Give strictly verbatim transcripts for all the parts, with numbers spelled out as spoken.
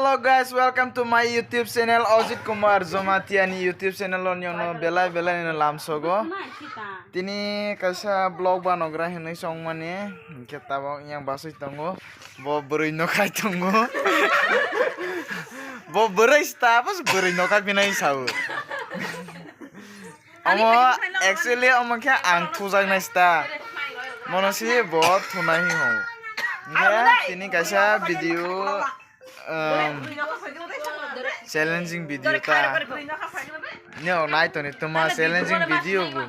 Hello guys, welcome to my YouTube channel, Ojit Kumar Jamatia ni YouTube channel o nyono belai belai no lamsogo. Tini kaisa vlog banogra hinwi songmani, hwnkhe tabok yang basui tongo, bo bwrwi no khai tongo. Bo bwrwi sta, bas bwrwi no khai binai sao. Omo actually omo khe ang thujaknai sta. Mono si bo thunai hi ho. Hwnkhe tini kaisa video, um, challenging video ta. Nio nai toni tuma challenging video bo.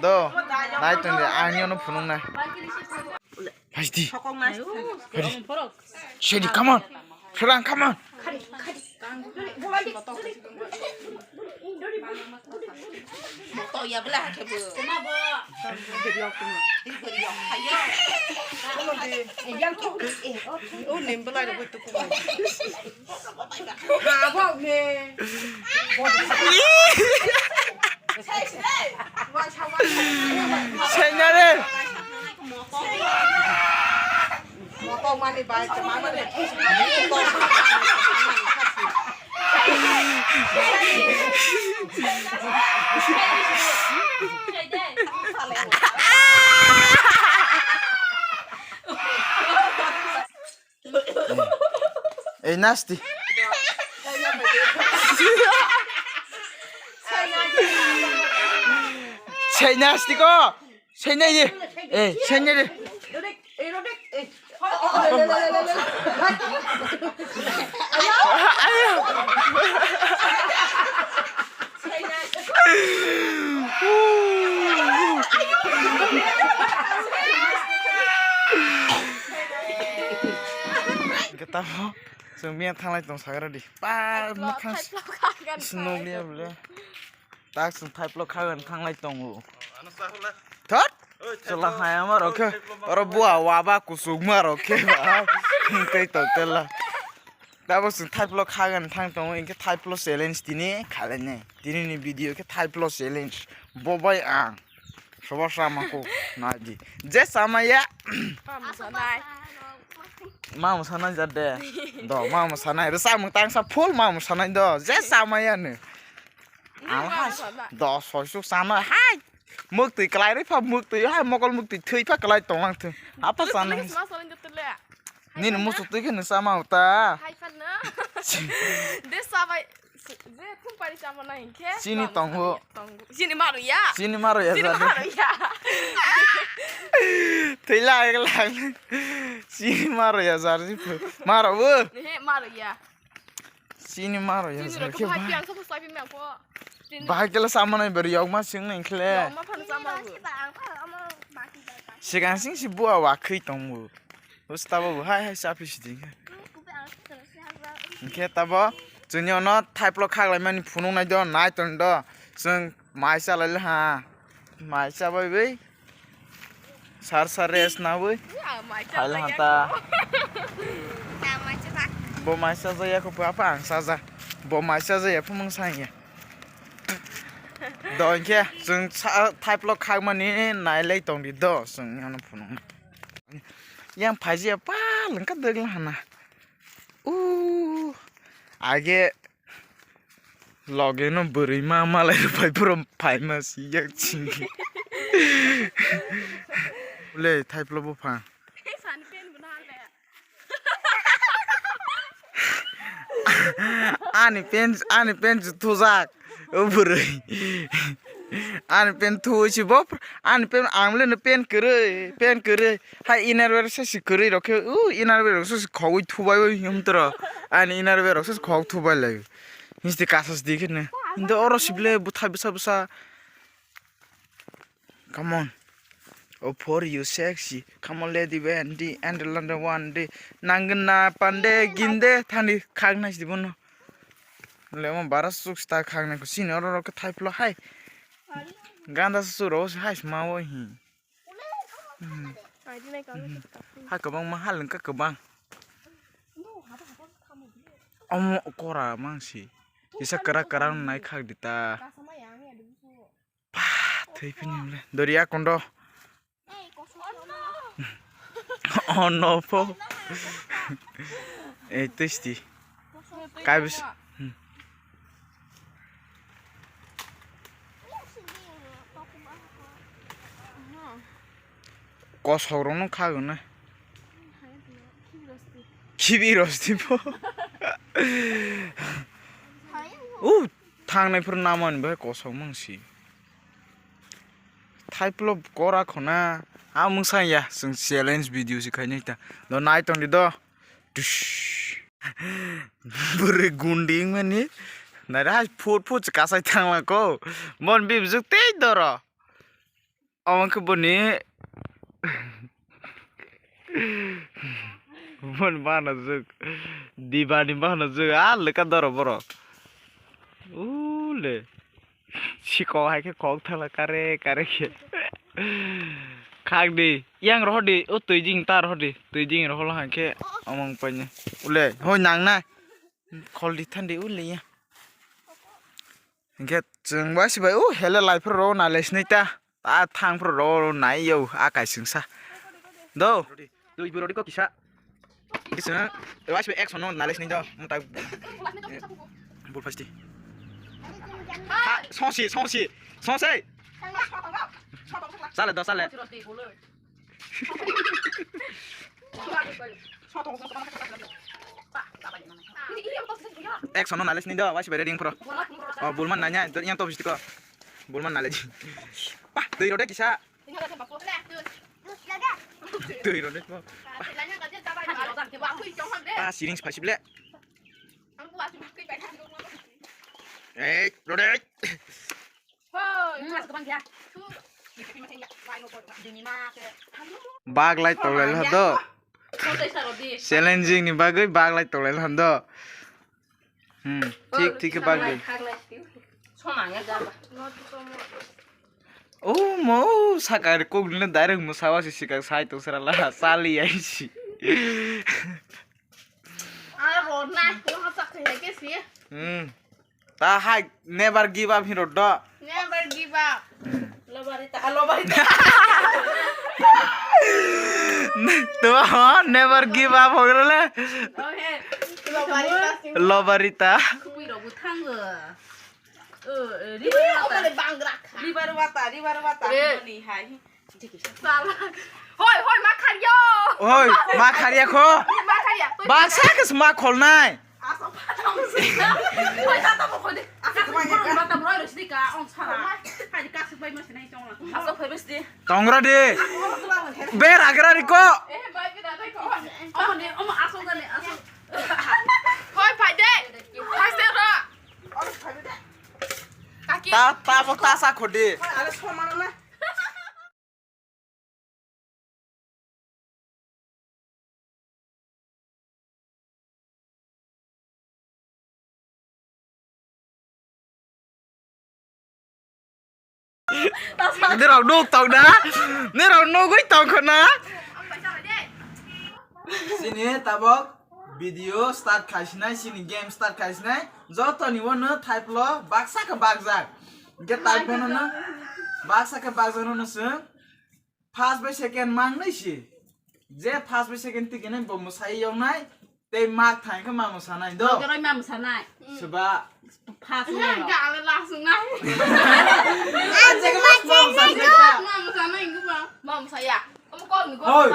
Do nai toni ang nio no phunung nai. Hasti. Hadi. Shady, come on. Shorang, come on. Sainyare. Ei, nasti. Sei nasti ko. Sei nai ye. Eh, sei nai ye. Ayo. Kita mau sung miya thanglai tong sagra di. Pa, makhang snow liya bla. Tak sung thaiplo khagan thanglai tongo. Thot? Chwla hai ama rok khe, oro bua waba kusuk ma rok khe ba. Tei to tela. Tabo sung thaiplo khagan thang tongo, inkhe thaiplo challenge tini khalai nai. Tini ni video khe thaiplo challenge. Bo bai ang. Sobo sama ko nai di. Je sama ya. Mamu sanai. Mamu sanai jade. Do mamu sanai. Resa mung tang sa full mamu sanai do. Je sama ya ne. Ang ha dos soi suk sana hai. Muktwi kwlai rwi pha muktwi hai mokol muktwi thwi pha kwlai tonglang thung. Apa sana? Nini musu twi khe nisa ma uta. Hai pha na. De sabai je thum pari sama na hinkhe. Chini tongo. Chini maru ya. Chini maru ya. Chini maru ya. Thwi lai lang. Chini maru ya jar ji. Maru bu. He maru ya. Chini maro ya. Chini rok bahai khe ang sobo saipi mangko. Bahai kela sama nai beri yok ma sing nai khle. Yok ma phano sama bo. Sigang sing si bua wa khui tong bo. Bus tabo bo hai hai sapi si ding. Hwnkhe tabo chwngni ono thaiplo khaglai mani phunuk nai do nai ton do. Chwng mai chalai le ha. Mai chabai bai. Sar sar rest na bai. Phai le hanta. Bo mai chaja ya ko apa ang chaja. Bo mai chaja ya phumung sang ya. Do hwnkhe chwng thaiplo khagmani nai lai tong di do chwng ano phunung. Yang phaji ya pa lengka dagla hana. U age Loge no bwrwi ma malai rwphai phuru phaima si yak chini. Le thaiplo buphang. Ani pen ani pen thujak o bwrwi. Ani pen thuwi si bo ani pen ang le no pen kwrwi pen kwrwi. Hai inner wear se si kwrwi rok khe u inner wear rok se si khogwi thubai oi himtro. Ani inner wear rok se si khog thubai lai. Misti kasas di kene. Indo oro sible buthai bwsa bwsa. Come on. Oh, for you sexy. Come on, lady, when the and the London one day. Nangna pande ginde thani khagna si bono. Le mo bara suk sta khagna ko sini oro ro ke thaiplo hai. Ganda su ro hai sma wo hi. Hmm. Hai kwbangma hal wngkha kwbang. Omo kora mangsi. Kisa kwrak kwrak nai khak di ta. Pah, thwi phini le. Doriya kondo. Oh no po. Ei twisti. Kaibis. Hmm. Kosok rokno khago na. Khibi rosti bo. U thangnai phuru namani bai kosok mangsi. Thaiplo kora khona. A mungsa ya, chwng challenge video se khainai ta. Do nai tong di do. Tush. Bwrwi gundi wngmani. Naira hai phut phut se kasai thangla ko. Bon bibjwk tei doro. Omo khe boni. Bon bana jwk. Dibani bana jwk. A leka doro borok. Ule. Sikok hai khe kok thala kare kare khe. Khak di, yang rohor di, o twi jing ta rohor di, twi jing rohor hai khe omong paine. Ule, hoi nang na. Khol di than di ule ya. Hinkhe chwng bai si bai, o hele lai phuru ro nai lai sinai ta. Ta thang phuru ro nai yo, a kaising sa. Do. Twi bwrwi ko kisa. Kisa. Wai sibai action no nalai sini do. Mutai. Bul pasti. Ha, songsi, songsi, songsi. Sale do, sale. Action no nalai sini do, wai sibai ready phro. Oh, bulman nanya, yang to bisti ko. Bulman nalai. Pah, twi rode kisa. Twi rode. Ah, siring sepha sible. Ei, rode. Baglai tolai lado. Challenging ni bagwi baglai tolai lado. Hmm, thik, thik khe bagwi. Sona ya jaba. O mo saka kokno direct musawa si sikang sai to sera la sali ai si. Aro na ko ha sak khe ke si. Hmm. Ta hai never give up hero do. Never give up. Lobarita, lobarita. To never give up hogre le. Okay. Lobarita. Lobarita. Kui rogu thango. Oh, eh, river water. River water, river water. Eh. Ni hai. Sala. Hoi, hoi, ma kharya. Hoi, ma kharya kho. Ma kharya. Baksa ke ma kholnai. Aso patang si. Hoi, ta to khoi de. Asa ko mata bro ro sidi ka on sara. Hai ka sik bai ma sinai tong la. Aso phai bes di. Tongra di. Ber agra ri ko. Eh, bai bi da dai ko. Omo ne, omo aso ga ne, aso. Hoi, phai de. Phai se ra. Kaki. Ta, ta bo ta sa khodi. Nirok nuk tong na? Nirok nugwi tong kho na? Sini tabok video start khaisinai, sini game start khaisinai. Jotoni wano thaiplo baksa khe bakjak. Hwnkhe taipono no baksa khe bakjak no no chwng first bai second mangnai si. Je first bai second tikinai bo mwsai yoknai tei mak thang khe ma mwsanai do. Doroi ma mwsanai. Soba. First ni. Gale lasung nai. Ma mwsanai do. Ma mwsanai do. Ma mwsaya. Omo kok ni go. Hoi.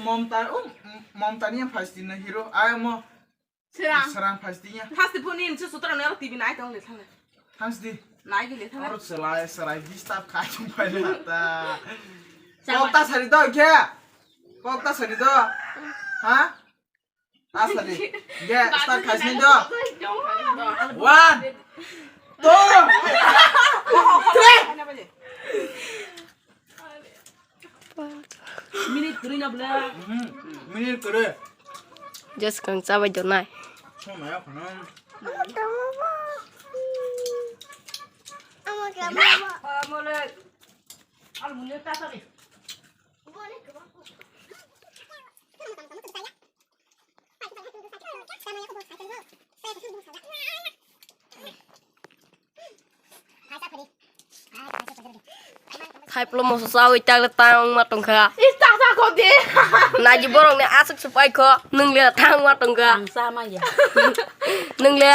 Momta, um, Momta ni first ni hero. Ai mo. Serang. Serang first ni ya. First phone ni se sutra na T V nai tong le thang. Thanks di. Nai gile thang. Oro selai, selai disturb khai chung pai le ta. Kok ta sari do khe. Kok ta sari do. Ha? Ta sari. Ge, start khai sini do. One, two, three. Minute kwrwi na bwle. Mhm. Minute kwrwi. Just kang chabai donai. Song maya khana. Amole. Almunyo ta sabi. Thaiplo moso chawi tak le tang ma tongkha. Kode. Naji borok ni aswk se pai kho. Nwng le thang ma tong kha. Ang sama ya. Nwng le.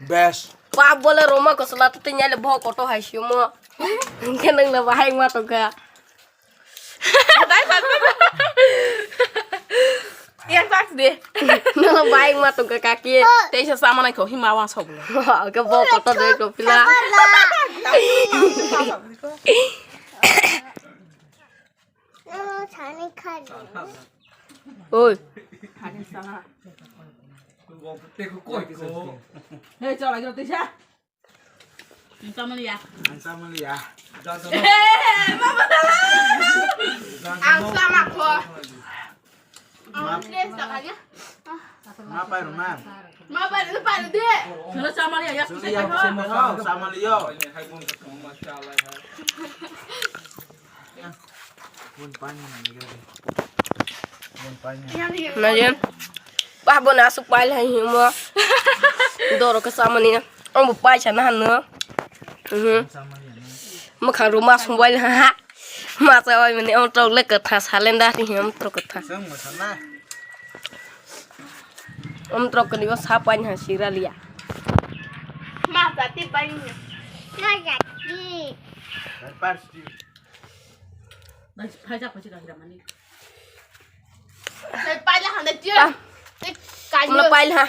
Best. Pa bole roma ko sala twi nyale bo koto hai simo. Hwnkhe nwng le bahai ma tong kha. Dai sak. Yang sak de. Nwng le bahai ma tong kha kaki. Teisa sama nai kho hima wa sok. Ke bo koto de ko pila. Oi. Hei, chala gila tisa. Sama liya. Ang sama liya. Hei, mama salah. Ang sama ko. Ang dress tak aja. Ma pai ruma. Ma pai ruma pai de. Solo sama liya ya. Solo ya, solo, sama liya. Najen. Wah, bo na aswk pai lai himo. Doro ka samani. Ang bo pai sana hanu. Mhm. Mwkhang ruma sungbai ha. Ma sa bai mani ang trok le kwtha salenda ti him trok kwtha. Ang trok kani o sa pai ha sira liya. Ma sa ti pai ni. Ma sa ti. Nang phai jak phai sida hira mani. Nang phai la hande tiya. Mula phai la.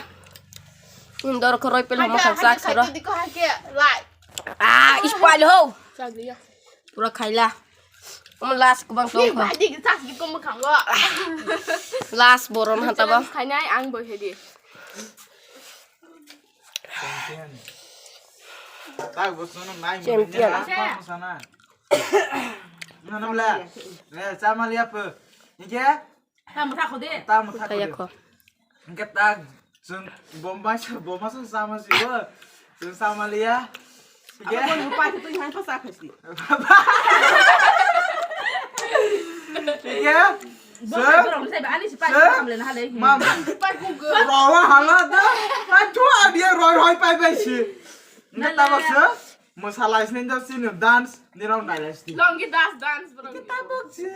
Indor khoroi pel hamo khang sak saro. Diko hake lai. Ah, is phai ho. Sak diya. Pura khaila. Omo last kubang tong kho. Badi sak diko mo khango. Last boron hata ba. Khainai ang bo hedi. Champion. Tak bosno nai. Champion. Mana mula? Eh, sama liya pe. Inke? Tamu thakho de. Tamu thakho de. Kaya kho. Inke tak jeng bomba sa, bomba sa sama si bo. Jeng sama liya. Inke? Apa pun lupa itu yang pas apa sih? Inke? Bomba berong saya ani si pai. Mam. Rawa hala da. Pai tu adia roi roi pai pai si. Inke tabok se. Mwsalai sini do sini dance ni rong nailai sini. Longi dance dance bro. Inke tabok se.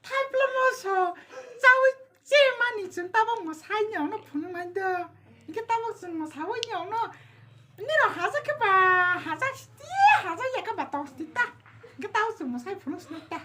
Thai plo mo so. Chawi che mani chwng tabok mwsai ni ono phunu mai do. Inke tabok chwng mwsawi ni ono. Ni rong haja ke ba haja sti haja ya ke ba tong sti ta. Inke tabok chwng mwsai phunu sini ta.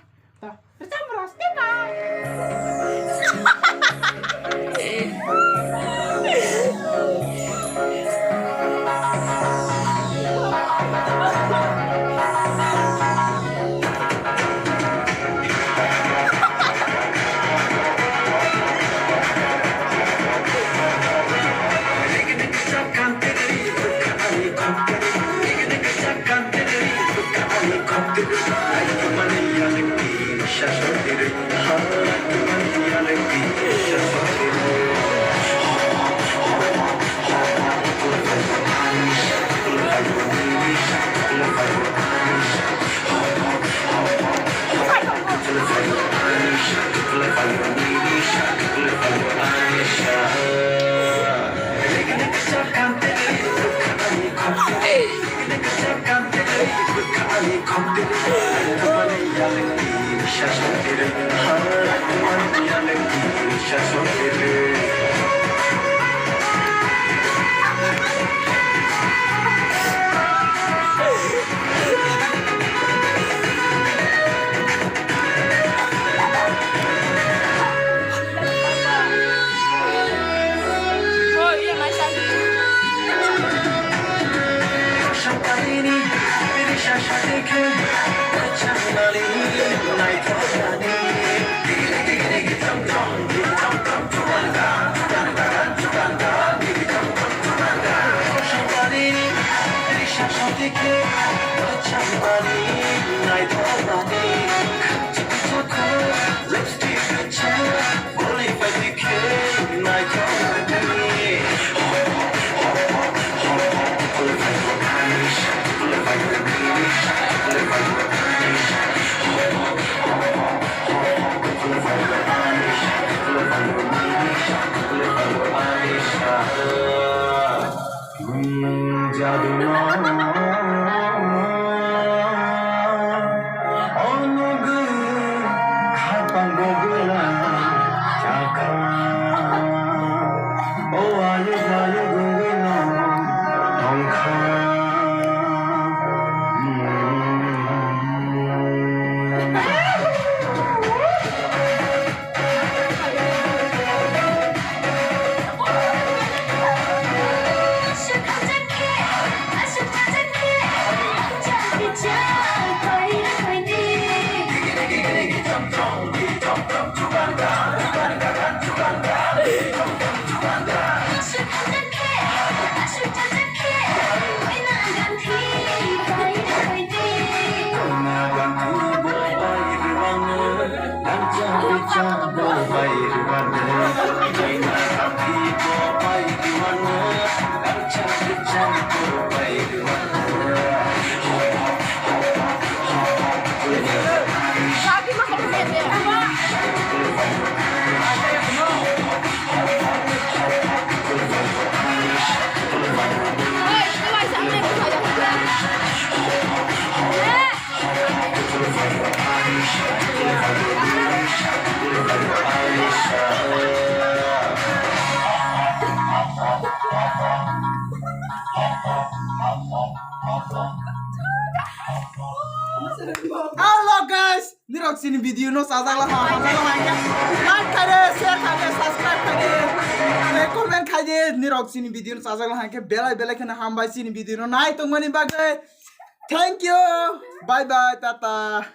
Hello guys, nirok chini video no chajak la ha, chajak la ha, like khai de, share khai de, subscribe khai de, comment khai de, nirok chini video no chajak la ha, belai belai kheno hambai chini video no nai tongmani bagwi. Thank you. Bye bye, tata.